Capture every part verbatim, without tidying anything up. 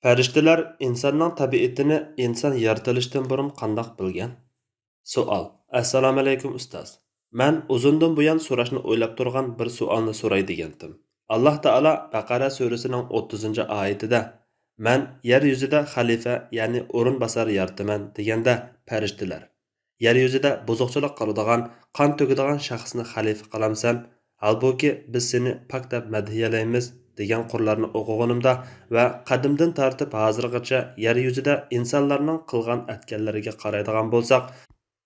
پەرىشتىلەر ئىنساننىڭ تەبىئىتىنى ئىنسان يارىتىلىشتىن بۇرۇن قانداق بىلگەن؟ سوئال. ئەسسالامۇئەلەيكۇم ئۇستاز. مەن ئۇزۇندىن بۇيان سوراشنى ئويلاپ تۇرغان بىر سوئالنى سوراي دېگەنتىم. ئاللاھ تائالا بەقەرە سۈرىسىنىڭ ئوتتۇزىنچى ئايىتىدە، مەن يەر يۈزىدە خەلىپە، يەنى ئورۇنباسار يارىتىمەن دېگەندە، پەرىشتىلەر، يەر يۈزىدە بۇزۇقچىلىق قىلىدىغان، قان تۆكىدىغان شەخسنى خەلىپە قىلامسەن؟ ھالبۇكى، بىز سېنى پاك دەپ مەدھىيەلەيمىز، دېگەن قۇرلارنى ئوقۇغىنىمدا ۋە قەدىمدىن تارتىپ ھازىرغىچە يەر يۈزىدە ئىنسانلارنىڭ قىلغان ئەتكەنلىرىگە قارايدىغان بولساق،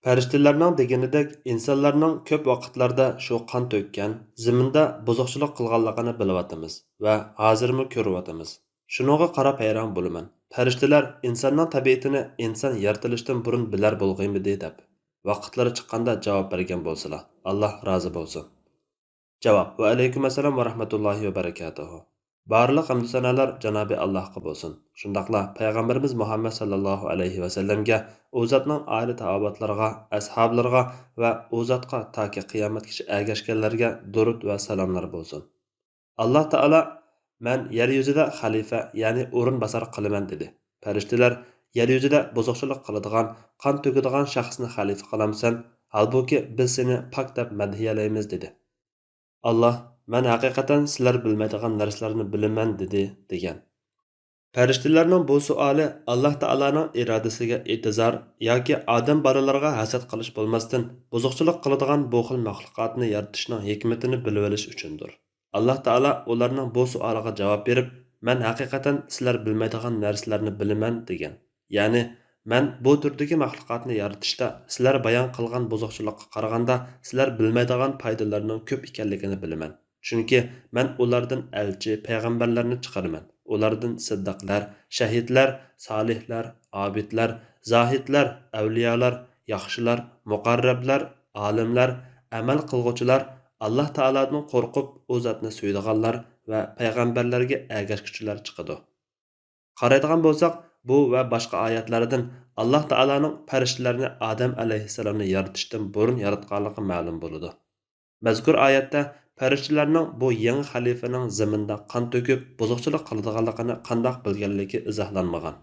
پەرىشتىلەرنىڭ دېگىنىدەك، ئىنسانلارنىڭ كۆپ ۋاقىتلاردا شۇ قان تۆككەن، زېمىندا بۇزۇقچىلىق قىلغانلىقىنى بىلىۋاتىمىز ۋە ھازىرمۇ كۆرۈۋاتىمىز. شۇنىڭغا قاراپ ھەيران بولىمەن. پەرىشتىلەر ئىنساننىڭ تەبىئىتىنى ئىنسان يارىتىلىشتىن بۇرۇن بىلەر بولغىيمىدى دەپ، ۋاقىتلىرى چىققاندا جاۋاب بەرگەن بولسىلا، ئاللاھ رازى بولسۇن. جاۋاب. ۋەئەلەيكۇم ئەسسالام ۋەرەھمەتۇللاھى ۋەبەرىكاتۇھۇ. بارلىق ھەمدۇسانالار جانابى ئاللاھقا بولسۇن. شۇنداقلا پەيغەمبىرىمىز مۇھەممەد ساللاللاھۇ ئەلەيھى ۋەسەللەمگە، ئۇ زاتنىڭ ئائىلە تاۋابىئاتلىرىغا، ئەسھابلىرىغا ۋە ئۇ زاتقا تاكى قىيامەتكىچە ئەگەشكەنلەرگە دۇرۇت ۋە سالاملار بولسۇن. ئاللاھ تائالا، مەن يەر يۈزىدە خەلىپە، يەنى ئورۇنباسار قىلىمەن، دېدى. پەرىشتىلەر، يەر يۈزىدە بۇزۇقچىلىق قىلىدىغان، قان تۆكىدىغان شەخسنى خەلىپە قىلامسەن؟ ھالبۇكى، بىز سېنى پاك دەپ مەدھىيەلەيمىز، دېدى. ئاللاھ، مەن ھەقىقەتەن سىلەر بىلمەيدىغان نەرسىلەرنى بىلىمەن، دېدى، دېگەن. پەرىشتىلەرنىڭ بۇ سوئالى ئاللاھ تائالانىڭ ئىرادىسىگە ئېتىزار ياكى ئادەم بالىلىرىغا ھەسەت قىلىش بولماستىن، بۇزۇقچىلىق قىلىدىغان بۇ خىل مەخلۇقاتنى يارىتىشنىڭ ھېكمىتىنى بىلىۋېلىش ئۈچۈندۇر. ئاللاھ تائالا ئۇلارنىڭ بۇ سوئالىغا جاۋاب بېرىپ، مەن ھەقىقەتەن سىلەر بىلمەيدىغان نەرسىلەرنى بىلىمەن، دېگەن. يەنى، مەن بۇ تۈردىكى مەخلۇقاتنى يارىتىشتا سىلەر بايان قىلغان بۇزۇقچىلىققا قارىغاندا، سىلەر بىلمەيدىغان پايدىلارنىڭ كۆپ ئىكەنلىكىنى بىلىمەن. چۈنكى مەن ئۇلاردىن ئەلچى، پەيغەمبەرلەرنى چىقىرىمەن. ئۇلاردىن سىددىقلار، شەھىدلەر، سالىھلار، ئابىدلار، زاھىدلار، ئەۋلىيالار، ياخشىلار، مۇقەررەبلەر، ئالىملار، ئەمەل قىلغۇچىلار، ئاللاھ تائالادىن قورقۇپ، ئۇ زاتنى سۆيىدىغانلار ۋە پەيغەمبەرلەرگە ئەگەشكۈچىلەر چىقىدۇ. قارايدىغان بولساق، بۇ ۋە باشقا ئايەتلەردىن ئاللاھ تائالانىڭ پەرىشتىلەرنى ئادەم ئەلەيھىسسالامنى يارىتىشتىن بۇرۇن ياراتقانلىقى مەلۇم بولىدۇ. مەزكۇر ئايەتتە پەرىشتىلەرنىڭ بۇ يېڭى خەلىپىنىڭ زېمىندا قان تۆكۈپ، بۇزۇقچىلىق قىلىدىغانلىقىنى قانداق بىلگەنلىكى ئىزاھلانمىغان.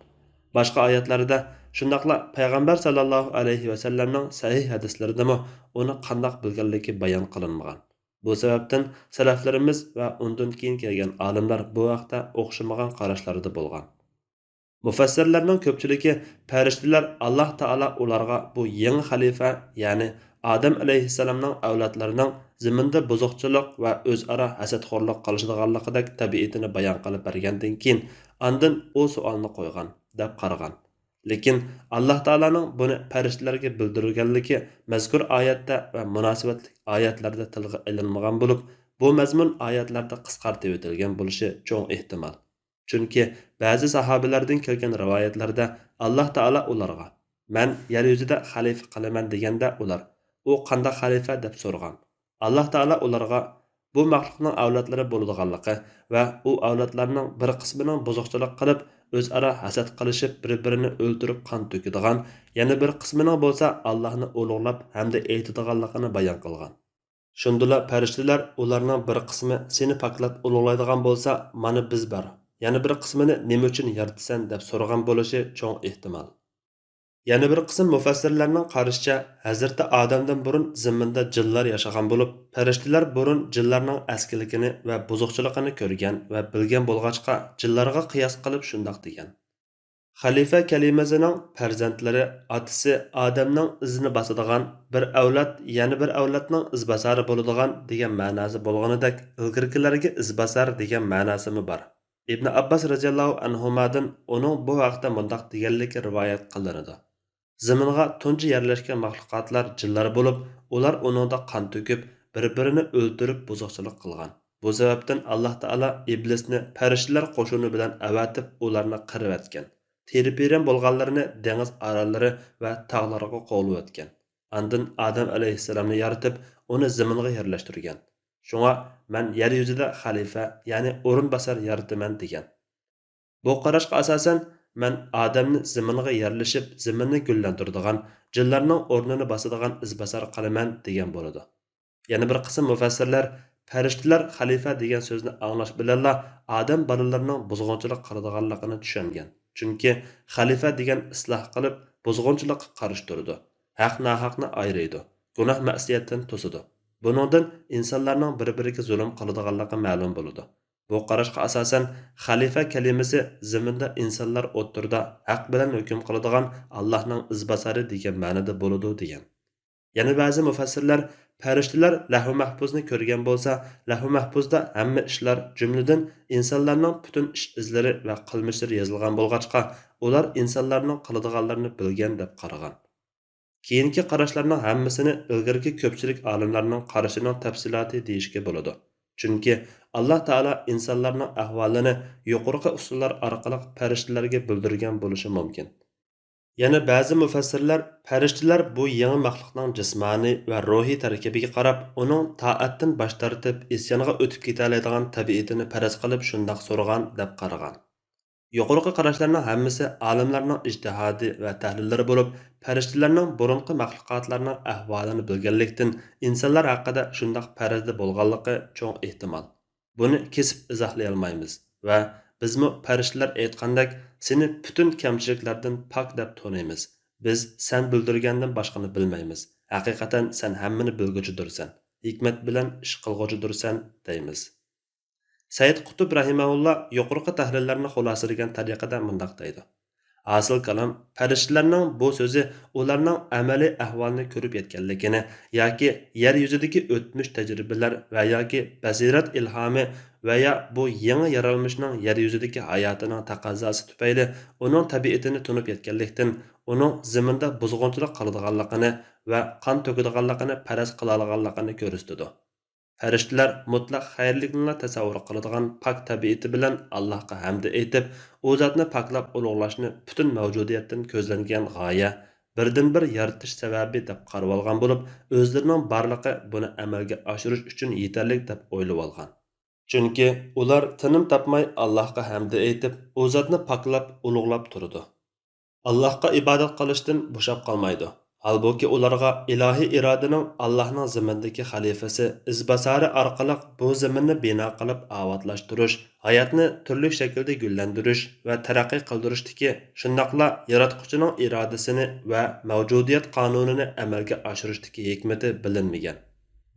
باشقا ئايەتلەردە، شۇنداقلا پەيغەمبەر ساللاللاھۇ ئەلەيھى ۋەسەللەمنىڭ سەھىھ ھەدىسلىرىدىمۇ ئۇنى قانداق بىلگەنلىكى بايان قىلىنمىغان. بۇ سەۋەبتىن سەلەفلىرىمىز ۋە ئۇندىن كېيىن كەلگەن ئالىملار بۇ ھەقتە ئوخشىمىغان قاراشلاردا بولغان. مۇفەسسىرلەرنىڭ كۆپچىلىكى پەرىشتىلەر ئاللاھ تائالا ئۇلارغا بۇ يېڭى خەلىپە، يەنى ئادەم ئەلەيھىسسالامنىڭ ئەۋلادلىرىنىڭ زېمىندا بۇزۇقچىلىق ۋە ئۆزئارا ھەسەتخورلۇق قىلىشىدىغانلىقىدەك تەبىئىتىنى بايان قىلىپ بەرگەندىن كېيىن، ئاندىن ئۇ سوئالنى قويغان، دەپ قارىغان. لېكىن ئاللاھ تائالانىڭ بۇنى پەرىشتىلەرگە بىلدۈرگەنلىكى مەزكۇر ئايەتتە ۋە مۇناسىۋەتلىك ئايەتلەردە تىلغا ئېلىنمىغان بولۇپ، بۇ مەزمۇن ئايەتلەردە قىسقارتىۋېتىلگەن بولۇشى چوڭ ئېھتىمال. چۈنكى بەزى ساھابىلەردىن كەلگەن رىۋايەتلەردە ئاللاھ تائالا ئۇلارغا، مەن يەر يۈزىدە خەلىپە قىلىمەن دېگەندە ئۇلار، ئۇ قانداق خەلىپە؟ دەپ سورىغان. ئاللاھ تائالا ئۇلارغا بۇ مەخلۇقنىڭ ئەۋلادلىرى بولىدىغانلىقى ۋە ئۇ ئەۋلادلارنىڭ بىر قىسمىنىڭ بۇزۇقچىلىق قىلىپ، ئۆزئارا ھەسەت قىلىشىپ، بىر-بىرىنى ئۆلتۈرۈپ قان تۆكىدىغان، يەنە بىر قىسمىنىڭ بولسا ئاللاھنى ئۇلۇغلاپ ھەمدە ئېيتىدىغانلىقىنى بايان قىلغان. شۇندىلا پەرىشتىلەر ئۇلارنىڭ بىر قىسمى سېنى پاكلاپ ئۇلۇغلايدىغان بولسا، مانا بىز بار، يەنە بىر قىسمىنى نېمە ئۈچۈن يارىتىسەن؟ دەپ سورىغان بولۇشى چوڭ ئېھتىمال. يەنە بىر قىسىم مۇفەسسىرلەرنىڭ قارىشىچە، ھەزرىتى ئادەمدىن بۇرۇن زېمىندا جىنلار ياشىغان بولۇپ، پەرىشتىلەر بۇرۇن جىنلارنىڭ ئەسكىلىكىنى ۋە بۇزۇقچىلىقىنى كۆرگەن ۋە بىلگەن بولغاچقا، جىنلارغا قىياس قىلىپ شۇنداق دېگەن. خەلىپە كەلىمىسىنىڭ پەرزەنتلىرى، ئاتىسى ئادەمنىڭ ئىزىنى باسىدىغان، بىر ئەۋلاد يەنە بىر ئەۋلادنىڭ ئىزباسارى بولىدىغان دېگەن مەناسى بولغىنىدەك، ئىلگىرىكىلەرگە ئىزباسار دېگەن مەناسىمۇ بار. ئىبن ئابباس رەزىياللاھۇ ئەنھۇمادىن ئۇنىڭ بۇ ھەقتە مۇنداق دېگەنلىكى رىۋايەت قىلىنىدۇ. زېمىنغا تۇنجى يەرلەشكەن مەخلۇقاتلار جىنلار بولۇپ، ئۇلار ئۇنىڭدا قان تۆكۈپ، بىر-بىرىنى ئۆلتۈرۈپ بۇزۇقچىلىق قىلغان. بۇ سەۋەبتىن ئاللاھ تائالا ئىبلىسنى پەرىشتىلەر قوشۇنى بىلەن ئەۋەتىپ، ئۇلارنى قىرىۋەتكەن. تېرە-پېرەن بولغانلىرىنى دېڭىز ئاراللىرى ۋە تاغلارغا قوغلىۋەتكەن. ئاندىن ئادەم ئەلەيھىسسالامنى يارىتىپ، ئۇنى زېمىنغا يەرلەشتۈرگەن. شۇڭا، مەن يەر يۈزىدە خەلىپە، يەنى ئورۇنباسار يارىتىمەن دېگەن. بۇ قاراشقا ئاساسەن، مەن ئادەمنى زېمىنغا يەرلىشىپ، زېمىننى گۈللەندۈرىدىغان، جىنلارنىڭ ئورنىنى باسىدىغان ئىزباسار قىلىمەن دېگەن بولىدۇ. يەنە بىر قىسىم مۇفەسسىرلەر پەرىشتىلەر خەلىپە دېگەن سۆزنى ئاڭلاش بىلەنلا ئادەم بالىلىرىنىڭ بۇزغۇنچىلىق قىلىدىغانلىقىنى چۈشەنگەن. چۈنكى خەلىپە دېگەن ئىسلاھ قىلىپ، بۇزغۇنچىلىققا قارشى تۇرىدۇ، ھەق-ناھەقنى ئايرىيدۇ، گۇناھ-مەئسىيەتتىن توسىدۇ. بۇنىڭدىن ئىنسانلارنىڭ بىر-بىرىگە زۇلۇم قىلىدىغانلىقى مەلۇم بولىدۇ. بۇ قاراشقا ئاساسەن، خەلىپە كەلىمىسى زېمىندا ئىنسانلار ئوتتۇرىدا ھەق بىلەن ھۆكۈم قىلىدىغان ئاللاھنىڭ ئىزباسارى دېگەن مەنىدە بولىدۇ، دېگەن. يەنە بەزى مۇفەسسىرلەر، پەرىشتىلەر لەھۋ مەھپۇزنى كۆرگەن بولسا، لەھۋ مەھپۇزدا ھەممە ئىشلار، جۈملىدىن ئىنسانلارنىڭ پۈتۈن ئىش ئىزلىرى ۋە قىلمىشلىرى يېزىلغان بولغاچقا، ئۇلار ئىنسانلارنىڭ قىلىدىغانلىرىنى بىلگەن دەپ قارىغان. كېيىنكى قاراشلارنىڭ ھەممىسىنى ئىلگىرىكى كۆپچىلىك ئالىملارنىڭ قارىشىنىڭ تەپسىلاتى دېيىشكە بولىدۇ. چۈنكى ئاللاھ تائالا ئىنسانلارنىڭ ئەھۋالىنى يۇقىرىقى ئۇسۇللار ئارقىلىق پەرىشتىلەرگە بىلدۈرگەن بولۇشى مۇمكىن. يەنە بەزى مۇفەسسىرلەر پەرىشتىلەر بۇ يېڭى مەخلۇقنىڭ جىسمانىي ۋە روھىي تەركىبىگە قاراپ، ئۇنىڭ تائەتتىن باش تارتىپ، ئىسيانغا ئۆتۈپ كېتەلەيدىغان تەبىئىتىنى پەرەز قىلىپ شۇنداق سورىغان دەپ قارىغان. يۇقىرىقى قاراشلارنىڭ ھەممىسى ئالىملارنىڭ ئىجتىھادى ۋە تەھلىللىرى بولۇپ، پەرىشتىلەرنىڭ بۇرۇنقى مەخلۇقاتلارنىڭ ئەھۋالىنى بىلگەنلىكتىن، ئىنسانلار ھەققىدە شۇنداق پەرەزدە بولغانلىقى چوڭ ئېھتىمال. بۇنى كېسىپ ئىزاھلىيالمايمىز ۋە بىزمۇ پەرىشتىلەر ئېيتقاندەك، سېنى پۈتۈن كەمچىلىكلەردىن پاك دەپ تونۇيمىز. بىز سەن بىلدۈرگەندىن باشقىنى بىلمەيمىز. ھەقىقەتەن سەن ھەممىنى بىلگۈچىدۇرسەن، ھېكمەت بىلەن ئىش قىلغۇچىدۇرسەن، دەيمىز. سەيىد قۇتۇب رەھىمەھۇللا يۇقىرىقى تەھلىللەرنى خۇلاسىلىگەن تەرىقىدە مۇنداق دەيدۇ: ھاسىل كالام، پەرىشتىلەرنىڭ بۇ سۆزى ئۇلارنىڭ ئەمەلىي ئەھۋالنى كۆرۈپ يەتكەنلىكىنى ياكى يەر يۈزىدىكى ئۆتمۈش تەجرىبىلەر ۋە ياكى بەسىرەت ئىلھامى ۋە يا بۇ يېڭى يارالمىشنىڭ يەر يۈزىدىكى ھاياتىنىڭ تەقەززاسى تۈپەيلى ئۇنىڭ تەبىئىتىنى تونۇپ يەتكەنلىكتىن، ئۇنىڭ زېمىندا بۇزغۇنچىلىق قىلىدىغانلىقىنى ۋە قان تۆكىدىغانلىقىنى پەرەز قىلالىغانلىقىنى كۆرسىتىدۇ. پەرىشتىلەر مۇتلەق خەيرلىكنىلا تەسەۋۋۇر قىلىدىغان پاك تەبىئىتى بىلەن ئاللاھقا ھەمدە ئېيتىپ، ئۇ زاتنى پاكلاپ ئۇلۇغلاشنى پۈتۈن مەۋجۇدىيەتتىن كۆزلەنگەن غايە، بىردىنبىر يارىتىش سەۋەبى دەپ قارىۋالغان بولۇپ، ئۆزلىرىنىڭ بارلىقى بۇنى ئەمەلگە ئاشۇرۇش ئۈچۈن يېتەرلىك دەپ ئويلىۋالغان. چۈنكى ئۇلار تىنىم تاپماي ئاللاھقا ھەمدە ئېيتىپ، ئۇ زاتنى پاكلاپ ئۇلۇغلاپ تۇرىدۇ. ئاللاھقا ئىبادەت قىلىشتىن بوشاپ قالمايدۇ. ھالبۇكى، ئۇلارغا ئىلاھىي ئىرادىنىڭ ئاللاھنىڭ زېمىندىكى خەلىپىسى، ئىزباسارى ئارقىلىق بۇ زېمىننى بىنا قىلىپ ئاۋاتلاشتۇرۇش، ھاياتنى تۈرلۈك شەكىلدە گۈللەندۈرۈش ۋە تەرەققىي قىلدۇرۇشتىكى، شۇنداقلا ياراتقۇچىنىڭ ئىرادىسىنى ۋە مەۋجۇدىيەت قانۇنىنى ئەمەلگە ئاشۇرۇشتىكى ھېكمىتى بىلىنمىگەن.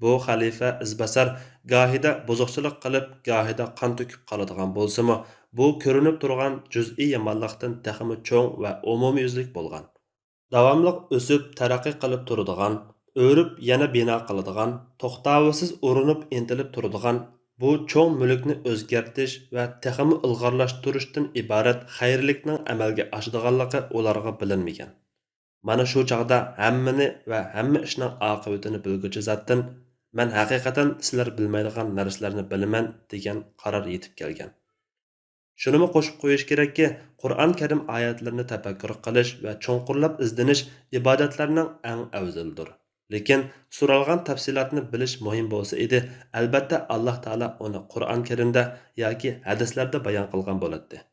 بۇ خەلىپە ئىزباسار گاھىدا بۇزۇقچىلىق قىلىپ، گاھىدا قان تۆكۈپ قالىدىغان بولسىمۇ، بۇ كۆرۈنۈپ تۇرغان جۈزئىي يامانلىقتىن تېخىمۇ چوڭ ۋە ئومۇميۈزلۈك بولغان. داۋاملىق ئۆسۈپ، تەرەققىي قىلىپ تۇرىدىغان، ئۆرۈپ يەنە بىنا قىلىدىغان، توختاۋسىز ئۇرۇنۇپ ئىنتىلىپ تۇرىدىغان بۇ چوڭ مۈلۈكنى ئۆزگەرتىش ۋە تېخىمۇ ئىلغارلاشتۇرۇشتىن ئىبارەت خەيرلىكنىڭ ئەمەلگە ئاشىدىغانلىقى ئۇلارغا بىلىنمىگەن. مانا شۇ چاغدا ھەممىنى ۋە ھەممە ئىشنىڭ ئاقىۋىتىنى بىلگۈچى زاتتىن، مەن ھەقىقەتەن سىلەر بىلمەيدىغان نەرسىلەرنى بىلىمەن، دېگەن قارار يېتىپ كەلگەن. شۇنىمۇ قوشۇپ قويۇش كېرەككى، قۇرئان كەرىم ئايەتلىرىنى تەپەككۇر قىلىش ۋە چوڭقۇرلاپ ئىزدىنىش ئىبادەتلەرنىڭ ئەڭ ئەۋزىلىدۇر. لېكىن سورالغان تەپسىلاتنى بىلىش مۇھىم بولسا ئىدى، ئەلبەتتە، ئاللاھ تائالا ئۇنى قۇرئان كەرىمدە ياكى ھەدىسلەردە بايان قىلغان بولاتتى.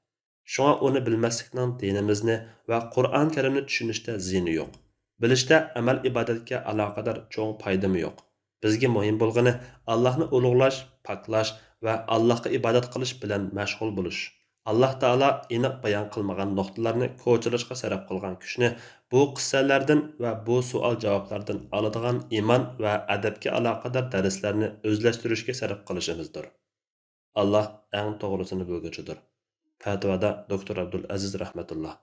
شۇڭا ئۇنى بىلمەسلىكنىڭ دىنىمىزنى ۋە قۇرئان كەرىمنى چۈشىنىشتە زىيىنى يوق. بىلىشتە ئەمەل ئىبادەتكە ئالاقىدار چوڭ پايدىمۇ يوق. بىزگە مۇھىم بولغىنى ئاللاھنى ئۇلۇغلاش، پاكلاش ۋە ئاللاھقا ئىبادەت قىلىش بىلەن مەشغۇل بولۇش. ئاللاھ تائالا ئېنىق بايان قىلمىغان نۇقتىلارنى كوچىلاشقا سەرپ قىلغان كۈچنى بۇ قىسسەلەردىن ۋە بۇ سوئال-جاۋابلاردىن ئالىدىغان ئىمان ۋە ئەدەپكە ئالاقىدار دەرسلەرنى ئۆزلەشتۈرۈشكە سەرپ قىلىشىمىزدۇر. ئاللاھ ئەڭ توغرىسىنى بىلگۈچىدۇر. پەتىۋادا دوكتور ئابدۇلئەزىز رەھمەتۇللاھ.